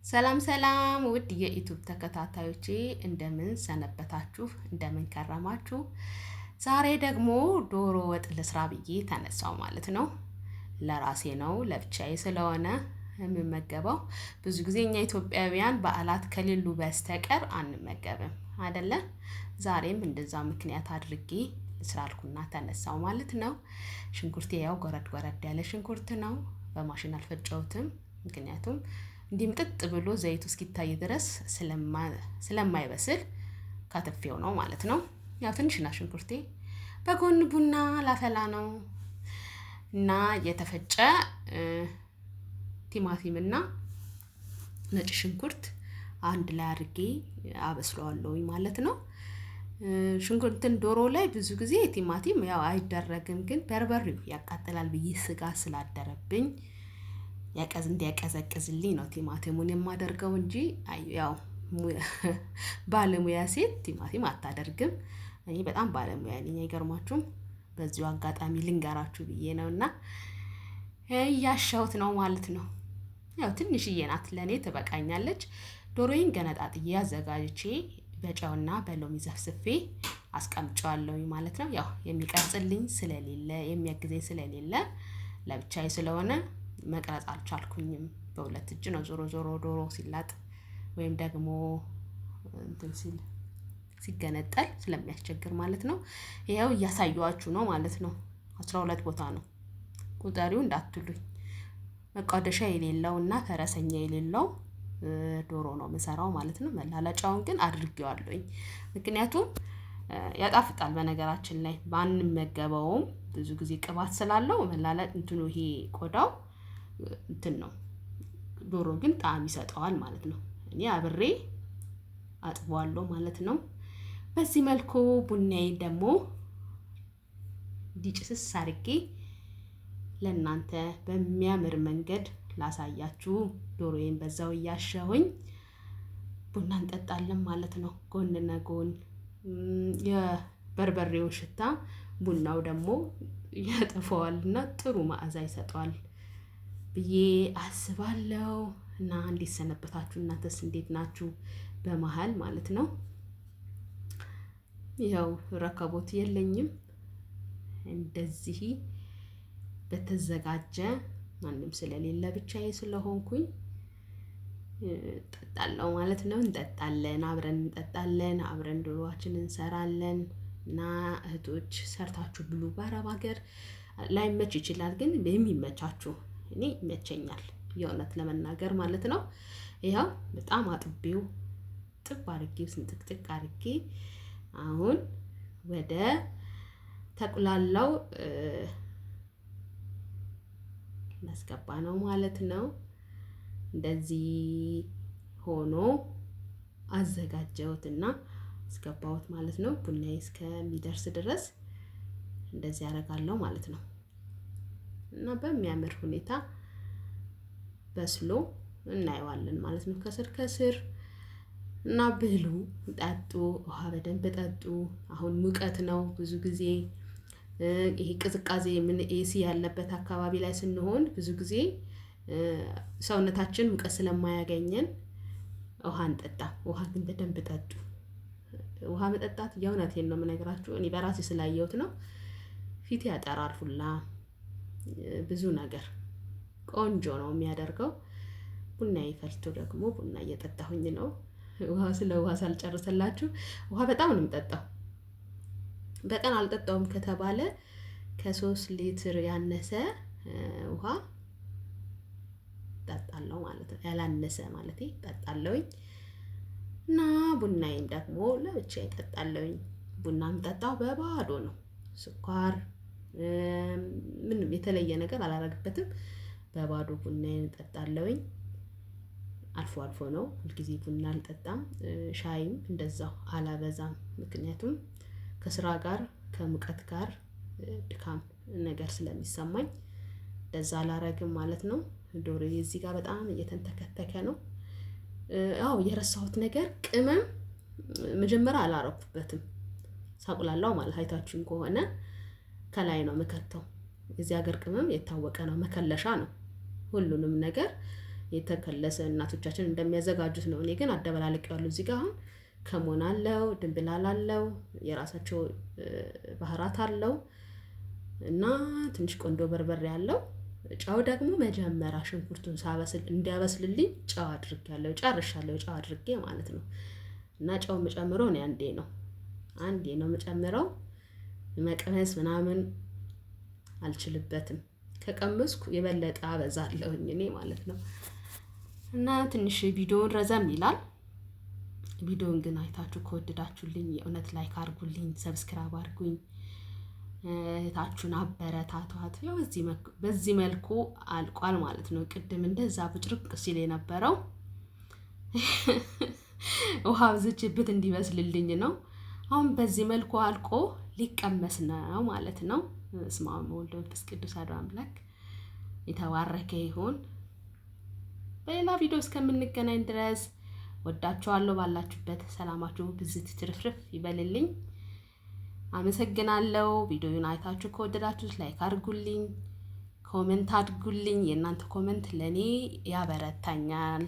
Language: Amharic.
ሰላም ሰላም ውድ የ YouTube ተከታታዮቼ፣ እንደምን ሰነበታችሁ? እንደምን ከረማችሁ? ዛሬ ደግሞ ዶሮ ወጥ ልስራ ብዬ ተነሳው ማለት ነው። ለራሴ ነው፣ ለብቻዬ ስለሆነ የምመገበው። ብዙ ጊዜ እኛ ኢትዮጵያውያን በዓላት ከሌሉ በስተቀር አንመገብም አይደለ? ዛሬም እንደዛ ምክንያት አድርጌ ልስራ አልኩና ተነሳው ማለት ነው። ሽንኩርቴ ያው ጎረድ ጎረድ ያለ ሽንኩርት ነው። በማሽን አልፈጨሁትም። ምክንያቱም እንዲህ ምጥጥ ብሎ ዘይቱ እስኪታይ ድረስ ስለማይበስል ከትፌው ነው ማለት ነው። ያው ትንሽ ናት ሽንኩርቴ። በጎን ቡና ላፈላ ነው እና የተፈጨ ቲማቲምና ነጭ ሽንኩርት አንድ ላይ አድርጌ አበስለዋለሁኝ ማለት ነው። ሽንኩርትን ዶሮ ላይ ብዙ ጊዜ ቲማቲም ያው አይደረግም፣ ግን በርበሬው ያቃጥላል ብዬ ስጋ ስላደረብኝ እንዲያቀዘቅዝልኝ ነው ቲማቲሙን የማደርገው እንጂ ያው ባለሙያ ሴት ቲማቲም አታደርግም። እኔ በጣም ባለሙያ ነኝ፣ አይገርማችሁም? በዚሁ አጋጣሚ ልንገራችሁ ብዬ ነው እና እያሻሁት ነው ማለት ነው። ያው ትንሽዬ ናት፣ ለእኔ ትበቃኛለች። ዶሮዬን ገነጣጥዬ አዘጋጅቼ በጨውና በሎሚ ዘፍዝፌ አስቀምጨዋለሁኝ ማለት ነው። ያው የሚቀርጽልኝ ስለሌለ፣ የሚያግዘኝ ስለሌለ፣ ለብቻዬ ስለሆነ መቅረጽ አልቻልኩኝም። በሁለት እጅ ነው ዞሮ ዞሮ ዶሮ ሲላጥ ወይም ደግሞ እንትን ሲል ሲገነጠል ስለሚያስቸግር ማለት ነው። ይኸው እያሳየኋችሁ ነው ማለት ነው። 12 ቦታ ነው፣ ቁጠሪው እንዳትሉኝ። መቋደሻ የሌለው እና ፈረሰኛ የሌለው ዶሮ ነው የምሰራው ማለት ነው። መላላጫውን ግን አድርጌዋለሁኝ፣ ምክንያቱም ያጣፍጣል። በነገራችን ላይ ባንመገበውም ብዙ ጊዜ ቅባት ስላለው መላላጭ እንትኑ ይሄ ቆዳው እንትን ነው። ዶሮ ግን ጣዕም ይሰጠዋል ማለት ነው። እኔ አብሬ አጥበዋለሁ ማለት ነው። በዚህ መልኩ ቡናዬ ደግሞ እንዲጭስስ አድርጌ ለእናንተ በሚያምር መንገድ ላሳያችሁ። ዶሮዬን በዛው እያሸሁኝ ቡና እንጠጣለን ማለት ነው። ጎንና ጎን የበርበሬውን ሽታ ቡናው ደግሞ ያጠፋዋልና ጥሩ መዓዛ ይሰጠዋል ብዬ አስባለሁ። እና እንዴት ሰነበታችሁ? እናንተስ እንዴት ናችሁ? በመሀል ማለት ነው። ይኸው ረከቦት የለኝም፣ እንደዚህ በተዘጋጀ ማንም ስለሌለ ብቻዬ ስለሆንኩኝ እጠጣለሁ ማለት ነው። እንጠጣለን፣ አብረን እንጠጣለን፣ አብረን ዶሮዋችን እንሰራለን። እና እህቶች ሰርታችሁ ብሉ። በአረብ ሀገር ላይመች ይችላል፣ ግን የሚመቻችሁ፣ እኔ ይመቸኛል የእውነት ለመናገር ማለት ነው። ይኸው በጣም አጥቤው ጥብ አድርጌው ስንጥቅጥቅ አድርጌ አሁን ወደ ተቁላላው ላስገባ ነው ማለት ነው። እንደዚህ ሆኖ አዘጋጀሁትና አስገባሁት ማለት ነው። ቡናዬ እስከሚደርስ ድረስ እንደዚህ አደርጋለሁ ማለት ነው። እና በሚያምር ሁኔታ በስሎ እናየዋለን ማለት ነው። ከስር ከስር እና ብሉ፣ ጠጡ፣ ውሃ በደንብ ጠጡ። አሁን ሙቀት ነው፣ ብዙ ጊዜ ይሄ ቅዝቃዜ ምን AC ያለበት አካባቢ ላይ ስንሆን ብዙ ጊዜ ሰውነታችን ሙቀት ስለማያገኘን ውሃ እንጠጣ። ውሃ ግን በደንብ ጠጡ። ውሃ መጠጣት የእውነቴን ነው የምነግራችሁ፣ እኔ በራሴ ስላየሁት ነው። ፊት ያጠራል ሁላ፣ ብዙ ነገር ቆንጆ ነው የሚያደርገው። ቡና ፈልቶ ደግሞ ቡና እየጠጣሁኝ ነው። ውሃ ስለ ውሃ ሳልጨርስላችሁ፣ ውሃ በጣም ነው የምጠጣው። በቀን አልጠጣውም ከተባለ ከ3 ሊትር ያነሰ ውሃ ጠጣለሁ ማለት ነው። ያላነሰ ማለት ጠጣለሁኝ። እና ቡናዬን ደግሞ ለብቻዬ እጠጣለሁኝ። ቡና የምጠጣው በባዶ ነው። ስኳር ምንም የተለየ ነገር አላደርግበትም። በባዶ ቡናዬን እጠጣለሁኝ። አልፎ አልፎ ነው፣ ሁልጊዜ ቡና አልጠጣም። ሻይም እንደዛው አላበዛም። ምክንያቱም ከስራ ጋር ከሙቀት ጋር ድካም ነገር ስለሚሰማኝ እንደዛ አላረግም ማለት ነው። ዶሮዬ እዚህ ጋር በጣም እየተንተከተከ ነው። አዎ፣ የረሳሁት ነገር ቅመም መጀመሪያ አላረኩበትም። ሳቁላላው ማለት አይታችሁኝ ከሆነ ከላይ ነው የምከተው። የዚህ ሀገር ቅመም የታወቀ ነው፣ መከለሻ ነው። ሁሉንም ነገር የተከለሰ እናቶቻችን እንደሚያዘጋጁት ነው። እኔ ግን አደበላልቄዋለሁ። እዚህ ጋር አሁን ከሞን አለው፣ ድንብላል አለው፣ የራሳቸው ባህራት አለው እና ትንሽ ቆንዶ በርበሬ አለው። ጨው ደግሞ መጀመሪያ ሽንኩርቱን ሳበስል እንዲያበስልልኝ ጨው አድርጌያለሁ። ጨርሻለሁ፣ ጨው አድርጌ ማለት ነው። እና ጨው የምጨምረው እኔ አንዴ ነው፣ አንዴ ነው የምጨምረው። መቅመስ ምናምን አልችልበትም። ከቀመስኩ የበለጠ አበዛለሁኝ እኔ ማለት ነው። እና ትንሽ ቪዲዮውን ረዘም ይላል። ቪዲዮውን ግን አይታችሁ ከወደዳችሁልኝ የእውነት like አድርጉልኝ፣ subscribe አድርጉኝ፣ እህታችሁን አበረታቷት። ያው በዚህ መልኩ አልቋል ማለት ነው። ቅድም እንደዛ ብጭርቅ ሲል የነበረው ውሃ አብዝቼበት እንዲበስልልኝ ነው። አሁን በዚህ መልኩ አልቆ ሊቀመስ ነው ማለት ነው። በስመ አብ ወወልድ ወመንፈስ ቅዱስ አሐዱ አምላክ የተባረከ ይሁን። በሌላ ቪዲዮ እስከምንገናኝ ድረስ ወዳችኋለሁ። ባላችሁበት ሰላማችሁ ብዝት ትርፍርፍ ይበልልኝ። አመሰግናለሁ። ቪዲዮውን አይታችሁ ከወደዳችሁት like አድርጉልኝ፣ comment አድርጉልኝ። የእናንተ comment ለእኔ ያበረታኛል።